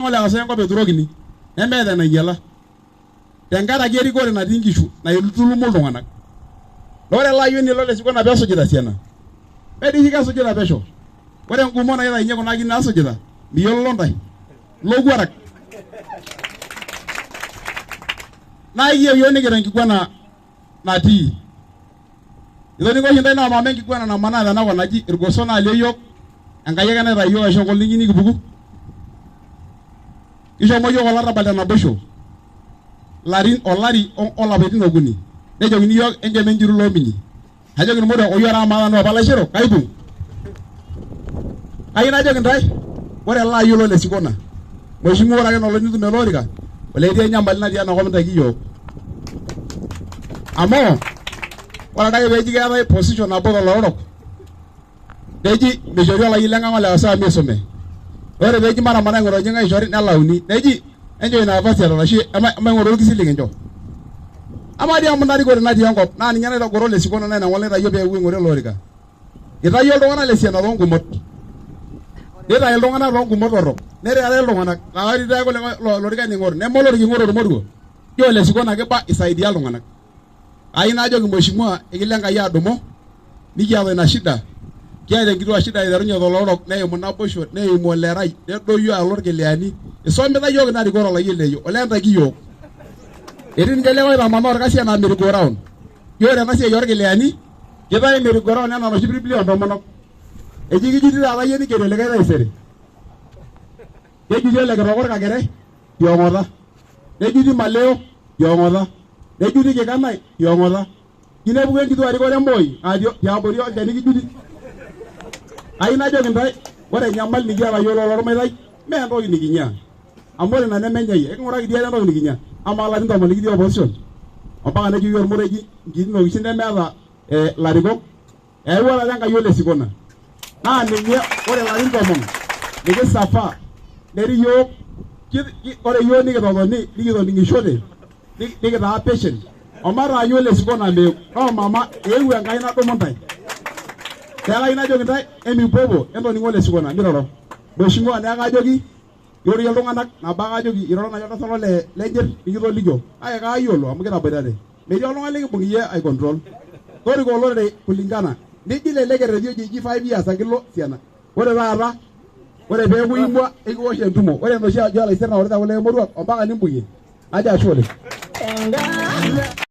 Ole Kasai enkop eturokini nemeeta enayiala tenkaraki erikore natii nkishu naitulumu iltung'anak. Ore ele ayioni lo Lesikona pesujita siana, medii kesujita pesho. Ore engumo naitayunye kuna akini naasujita miyiololo ntae ilowuarak. Naa ekiyieu yiok nikita enkiguana natii. Itoning'o oshi ntae noo mama enkiguana namanaa tenakop naji irgoso naalio yiok, Enkai ake naitayu yiok aisho nkolong'i nikipuku. Kishomo yiok olarrabal te naboisho larin olari olapaitin okuni, nejokini yiok enchom enjiru loominyi. Najoki irmoruak oi ore amu maata nanu apa laishoro kaibung. Kayieu najoki ntae ore ele ayiolo le Sikona, mheshimiwa, ore ake ena olong nitum ele orika, olee etii enyamali natii enakop intaiki yiok. Amu ore adake peeji keetae position nabo tolorok, neji mishori olayioni lenkang ole Kasai amu isume. Ore peeji matamanai aing'uraa ng'ae ishori nelauni, neji enchoo ina nafasi eton ashu emaing'oru orkisilig encho. Amaa dii amu ina rikore natii enkop naa ninye naitagoro ole Sikona naa ina ng'ole naitayio peepuo aing'oru ele orika. Itayio iltung'anak le Siana toongumot, nitayu iltung'anak toongumot torrok, nererei iltung'anak laa ore taa kulikae lorikan ing'or neme olorika ing'or ormoruo, ijo ole Sikona ake iba isaidia iltung'anak. Kayieu najoki mheshimiwa ekilo Enkai adumu nikiata ina shida, kiata enkitua shida naiterunye tolorok neimu naboisho neimu olerai nedoyio alo Orkiliani, isomita yiok ina rikore olayioni leyio olee ntaiki yiok. Etii ninche likae oitamanaa orkasi enaa merry go round. Ijo ore ena siai orkiliani kitayu merry go round enaa enoshi piripili oontomonok. Eji kijuti taata yie nigeri olikae taisere. Kejuti ole kitoko orkakere tiong'ota, nejuti Maleo tiong'ota, nejuti Kikanai tiong'ota. Ji nepuku enkitua rikore Moi tiabori olchani kijuti. Kayieu najoki ntae ore enyamali nikiata yiok lolormaitai mee entoki nikinya. Amu ore ina nemenyai, eking'uraki dii ate entoki nikinya. Amaa ilarin tomon likitii opposition ompaka nejoki ormoruo eji nkiitin okishin nemeeta ilarikok, eyawua taata Enkai ole Sikona. Naa ninye ore ilarin tomon nikisafa netii yiok, ore yiok nikitotoni nikitoning'ishote nikitaa patient omataanyu ole Sikona meeu. Noo mama eewuo Enkai nadumu ntae. Neeku kayieu najoki ntae emipuopuo entoning'o ole Sikona miroro. Mheshimiwa neeku kajoki irorie iltung'anak nabo ake ajoki iroro naaji oltasat ole Lenjir nikitolikio kake kaayiolo amu kitaboitate. Metii oltung'ani likibung iyie ai control. Toriko olorere kulingana. Nigil ele kerreti oji eji 5 years ake ilo siana. Ore taata ore peeku imua ekiwosh entumo. Ore enoshi ajo olaiseri naorita kulo moruak ompaka nimbung'ie. Najo ashe oleng.